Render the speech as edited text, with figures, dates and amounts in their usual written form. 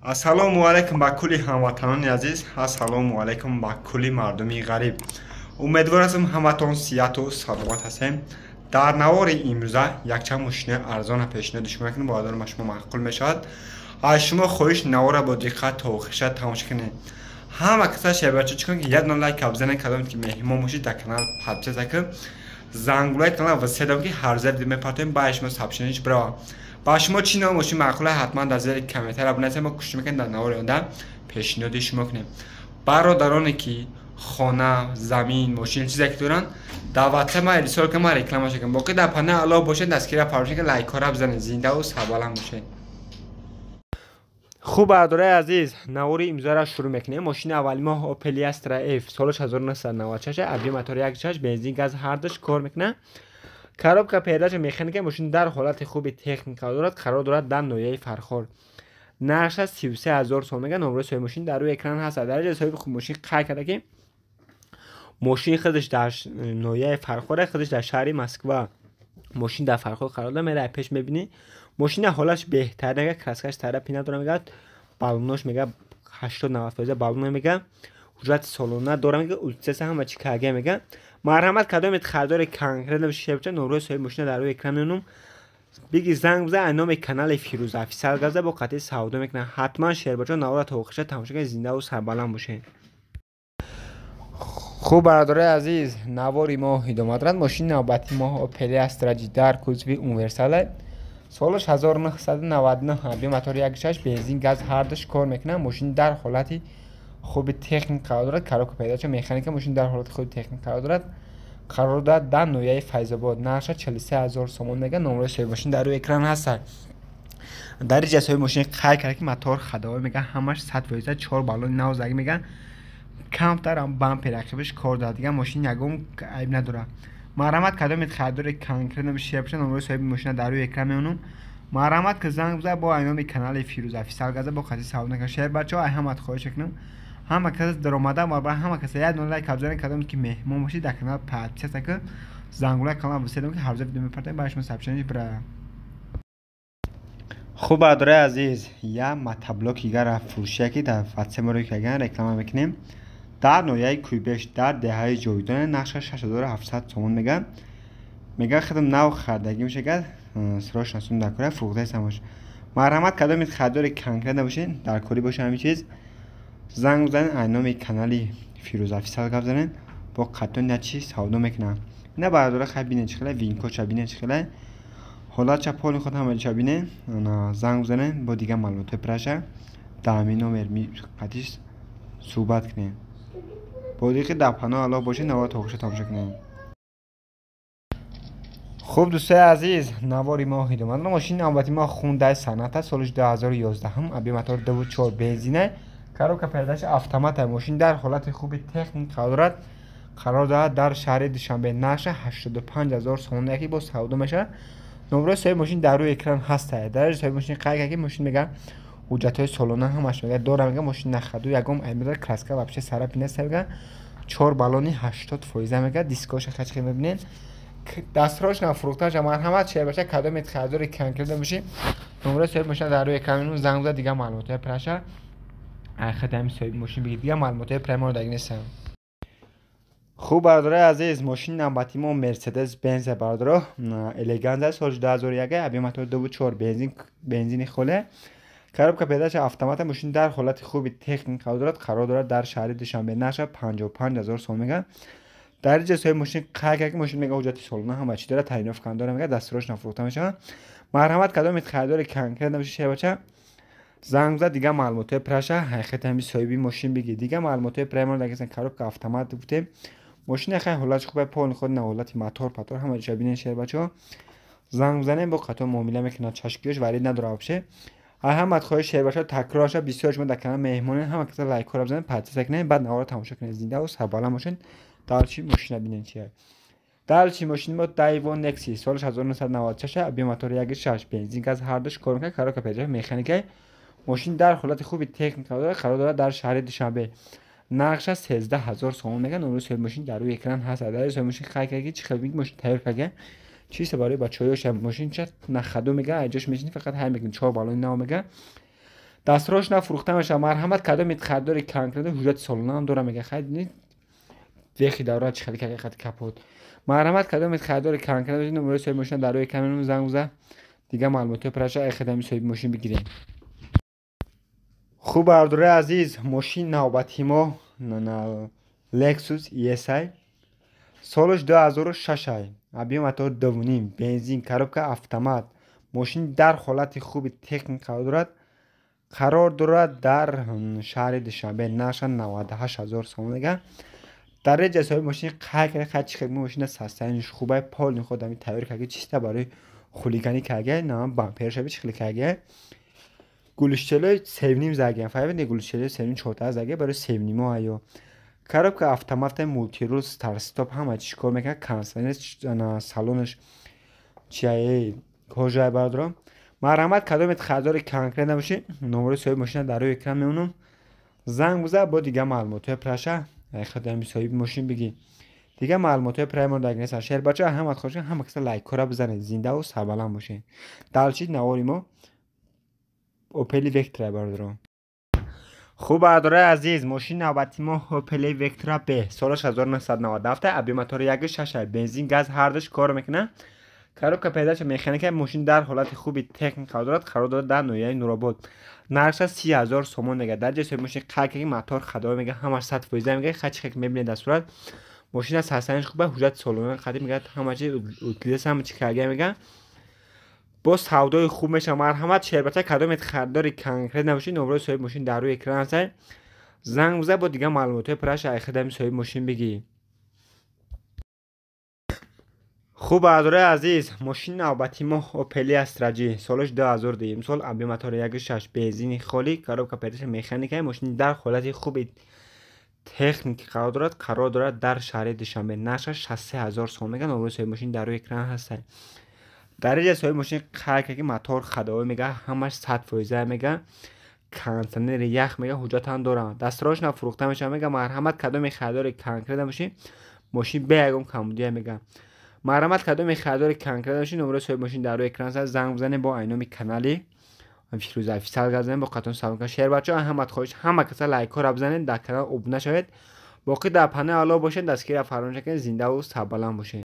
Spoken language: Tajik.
Ассалому алайкум ба кулли ҳамватанони азиз, ассалому алайкум ба кулли мардуми ғариб. Умедвор ҳастам, ҳаматон сиҳату саломат ҳастем. Дар навори имрӯза якчанд мошинаи арзона пешниҳоди шумо мекунем, бо ба шумо маъқул мешавад. Аз шумо хоҳиш, навора бо диққат то охирша тамошо кунед. Ҳама каса шебача чӣ кунед, ки як лайк бизанед, кадоме ки меҳмон бошед, дар канал подписаться кунед, зангулаи канал ва седам, ки ҳар рӯза видео мепартоем, ба шумо сообщение бирава. Ба шумо чӣ навъ мошин маъқула, ҳатман дар зери комментария бинависед, мо кӯшиш мекунем, дар навори оянда пешниҳоди шумо кунем. Бародароне ки хона, замин, мошин, чизе ки доранд, дар ватсап ма ирсол кунам, ма реклама кунам. Боқӣ дар панаи Аллоҳ бошед, дастгирия фаромӯш накунед, лайкҳоро бизанед, зиндаву сарбаланд бошед. Хуб, бародарои азиз, навори имрӯзаро шурӯъ мекунем. Мошини аввали мо Opel Astra F, солаш 1996, объем мотор 1.6, бензин, газ ҳардуш кор мекунад. Коробка передача механика. Мошин дар ҳолати хуби техника дорад, қарор дорад дар ноҳияи Фархор. Нархаш 33 000 сом мега. Номрои соҳиби мошин дар рӯи экран ҳаст. Дараҷаи соҳиби мошин қайд карда, ки мошини худаш дар ноҳияи Фархор, худаш дар шаҳри Москва, мошин дар Фархор қарор дорад. Мера пеш мебинӣ, мошина ҳолатш беҳтар мега, краскаш царапина надора мега, баллонош мега 80-90% баллона мега, ҳуҷҷати солона дора мега, ултсеса ҳама чи карга мега. Марҳамат, кадомет харидори конкретно шебча, номрои соҳиби мошина дар рӯи экран мемонам, биги занг бизан, ай номи канали Фирӯз Офисиал газа, бо қатъи савдо мекунад. Ҳатман, шербачо, навора то охирша тамошо кунед, зиндаву сарбаланд бошед. Хуб, бародарои азиз, навори мо идома дорад. Мошини навбати мо Opel Astra G дар кузови универсале, солаш 1999, объем мотори 1.6, бензин, газ ҳардуш кор мекунад. Мошин дар ҳолати хуби техник қарор дорад, коробка передача механика. Мошин дар ҳолати хуби техник қарор дорад, қарор дорад дар ноҳияи Файзобод. Нархша 43 000 сомон мега. Номрои соҳиби мошин дар рӯи экран ҳаст. Дар инҷа соҳиби мошин қайд кард, ки мотор ходовой мега, ҳамаш 100%, чор баллони нав заги мега, камтар бампер ақибаш кор дорад, дигар мошин ягон айб надорад. Марҳамат, кадомет харидори конкретно бошад, номрои соҳиби мошина дар рӯи экран мемонам, марҳамат ки занг бизад, бо айноми канали Фирӯз Офисиал газа, бо қатъи савдо накард. Шер бачаҳо, ай ҳамат хоҳиш мекунам, ҳама кас даромада ва ҳама каса як дона лайк бизанед, кадоме ки меҳмон бошед, дар канал подписаться кунед, зангулаи канал биседам, ки ҳар рӯза видео мепартоем, ба шумо сообщение бирава. Хуб, бародарои азиз, як мотоблок дигара фурӯшия, ки дар ватсап моро каган, реклама мекунем. Дар ноҳияи Кӯйбеш, дар деҳаи Ҷовидона, нархаш 6700 сомон мега. Мега, худам нав харидагӣ мешагад, срочно сум дар кора, фурӯхтаи самош. Марҳамат, кадомет харидори конкрет набошед, дар корӣ боша ҳамин чиз, занг бизанед, ай номи канали Фирӯз Офисиал гап занед, бо қатъон як чиз савдо мекунам. Ина, бародаро, хай бинед, чӣ хеле винкоча бинед, чӣ хеле ҳолатша, поли худ ҳама ча бинед. Занг бизанед, бо дигар маълумотҳои праша дар ҳамин номер қатиш суҳбат кунед. Бо диққи дар паноҳ Аллоҳ бошед, навора то охирша тамошо кунед. Хуб, дӯстои азиз, навори мо идома дорад. Мошини навбати мо Хундай Соната, соли 2011, объем мотор 2.4, бензина, коробка передача автомата. Мошин дар ҳолати хуби техник қарор дорад, қарор дорад дар шаҳри Душанбе. Нархша 85 000 сомон, яке бо савдо мешавад. Номрои соҳиби мошин дар рӯи экран ҳаст. Дар соҳиби мошин қайд кард, ки мошин мега ҳуҷҷатҳои солона ҳамаш мега дора мега, мошин на ходу, ягон айб надорад, краска вообще царапина нест мега, чор баллони 80% мега, дискоша хачхе мебинед, дастрош фурӯхташа. Марҳамат, шербаша, кадомет харидори конкретно бошӣ, номрои соҳиби мошина дар рӯи экран, занг зад, дигар маълумотҳои праша хадами соҳиби мошин бигиред. Дигар маълумотҳои праморо даг нестам. Хуб, бародарои азиз, мошини навбати мо Мерседес Бенз, бародаро, Элеганза, соли 2001, объем мотор 2.4, бензин, бензини холе, коробка передача автомата. Мошин дар ҳолати хуби техник қарор дорад, қарор дорад дар шаҳри Душанбе. Нархша 55 000 сом мега. Дар инҷа соҳиби мошин қайд кард, ки мошин мега ҳуҷҷати солона ҳама чӣ дорад, тайиноф дора мега, дастрош нафурӯхта мешавад. Марҳамат, кадомет харидори конкрет набошед, шербача, занг бизад, дигар маълумотҳои праша ҳақиқати ҳами соҳиби мошин бигир. Дигар маълумотҳои праморо дагистан. Коробка автомат гуфтем, мошина хай ҳолатш хубе, полный ход на, ҳолати мотор патор ҳама ҷоша бинед. Шербачаҳо, занг бизанем, бо қатор муомила мекунад, чашкиёш варид надорад вообще. Ҳамат хоҳиш, шербачаҳо, такрорша, бисёр шумо дар канал меҳмонед, ҳама каса лайкҳоро бизанед, подписка кунед, баъд наворо тамошо кунед. Зиндаву сарбаланд бошед. Дальше мошина бинед чия. Дальше мошини мо Дайво Некси, соли 1996, объем мотор 1.6, бензин, газ ҳардуш кор мекунад, коробка передача механика. Мошин дар ҳолати хуби техника дорад, қарор дорад дар шаҳри Душанбе. Нархша 13 000 сомон мега. Номрои соҳиби мошин дар рӯи экран ҳаст. Дар соҳиби мошин қайд кард, ки чӣ хел мошин тайёр карда, чиста барои бачаҳоёша. Мошин ча на ходу мега, айҷош мешини, фақат ҳай мекунӣ, чор баллони нав мега. Дастрош нафурӯхта мешавад. Марҳамат, кадоми харидори конкрет, ҳуҷҷати солонаам дора, мега. Хай, вехи давра чӣ хеле ҳақиқати капот. Марҳамат, кадоми харидори конкрет, номерои соҳиби мошина дар рӯи экран, занг биза, дигар маълумотҳои пурраша ай хидами соҳиби мошин бигирем. Хуб, бардораи азиз, мошин навбати мо Lexus ES, солаш 2006, объём мотор 2,5, бензин, коробка автомат. Мошин дар ҳолати хуби техник қарор дорад, қарор дорад дар шаҳри Душанбе. Нархша 98 ҳазор сомон мега. Дар реҷа соҳиби мошин қай карда, хай, чӣ хел мошина состояние ш хубай, полный худ ами тайёр карда, чиста барои хулиганӣ карда, на бамперша чӣ хел карда, гулиштелои севним заген, фаҳмидед, гулиштелои севним чорта заге барои севнимо аё. Коробка автомата, мультирул, старт-стоп, ҳама чӣ кор мекунад, кондиционер, салонаш чиае, кожа. Бардорам, марҳамат, кадомет харидори конкрет набошӣ, номерои соҳиби мошина дар рӯи экран мемонам, занг биза, бо дигар маълумотҳои праша хадами соҳиби мошин бигӣ. Дигар маълумотҳои праймон дар гнеса. Шербача, ҳамат хоҳиш, ҳама каса лайкҳоро бизанед, зиндаву сарбаланд бошед. Далчи навори мо Опели Вектра, бардорам. Хуб, бардораи азиз, мошини навбати мо Опели Вектра Б, солаш 1997, объём мотори 1,6, бензин, газ ҳардуш кор мекунад, коробка передача механика. Мошин дар ҳолати хуби техник қарор дорад, қарор дорад дар ноҳияи Нуробод. Нархша 30 000 сомон мега. Дар ҷои соҳиби мошин қайд кард, мотор ходовой мега, ҳамаш 100% мега. Хай, чӣ хел мебинед дар сурат, мошина состояние ш хуба, ҳуҷҷати солона қадим мега, ҳама чи утилизация, ҳама чи карга мега, бо савдои хуб мешавад. Марҳамат, шербача, кадомет харидори конкрет набошед, номерои соҳиби мошин дар рӯи экран аст, занг биза, бо дигар маълумотҳои пурраша ай хидами соҳиби мошин бигӣ. Хуб, бардораи азиз, мошини навбати мо Опели Астра Ҷи, солаш 2002 сол, объём мотори 1,6, бензини холӣ, коробка передача механика. Мошин дар ҳолати хуби техники қарор дорад, қарор дорад дар шаҳри Душанбе. Нархаш 63 000 сом мега. Номерои соҳиби мошин дар рӯи экран ҳаст. Дар реҷа соҳиби мошин қайд кард, ки мотор ходовой мега, ҳамаш 100% мега, кондиционери ях мега, ҳуҷҷатам дорам, дастрош нафурӯхта мешавад мега. Марҳамат, кадоми харидори конкрет набошӣ, мошин бе ягон камбудия мега. Марҳамат, кадоми харидори конкрет набошӣ, номерои соҳиби мошин дар рӯи экран аст, занг бизанед, бо айноми канали Фирӯза Офисиал гап занед, бо қатон салом кунед. Шербачаҳо, ҳамат хоҳиш, ҳама каса лайкҳоро бизанед, дар канал обуна шавед. Боқӣ дар паноҳи Аллоҳ бошед, дастгирия фаромӯш накунед, зиндаву сарбаланд бошед.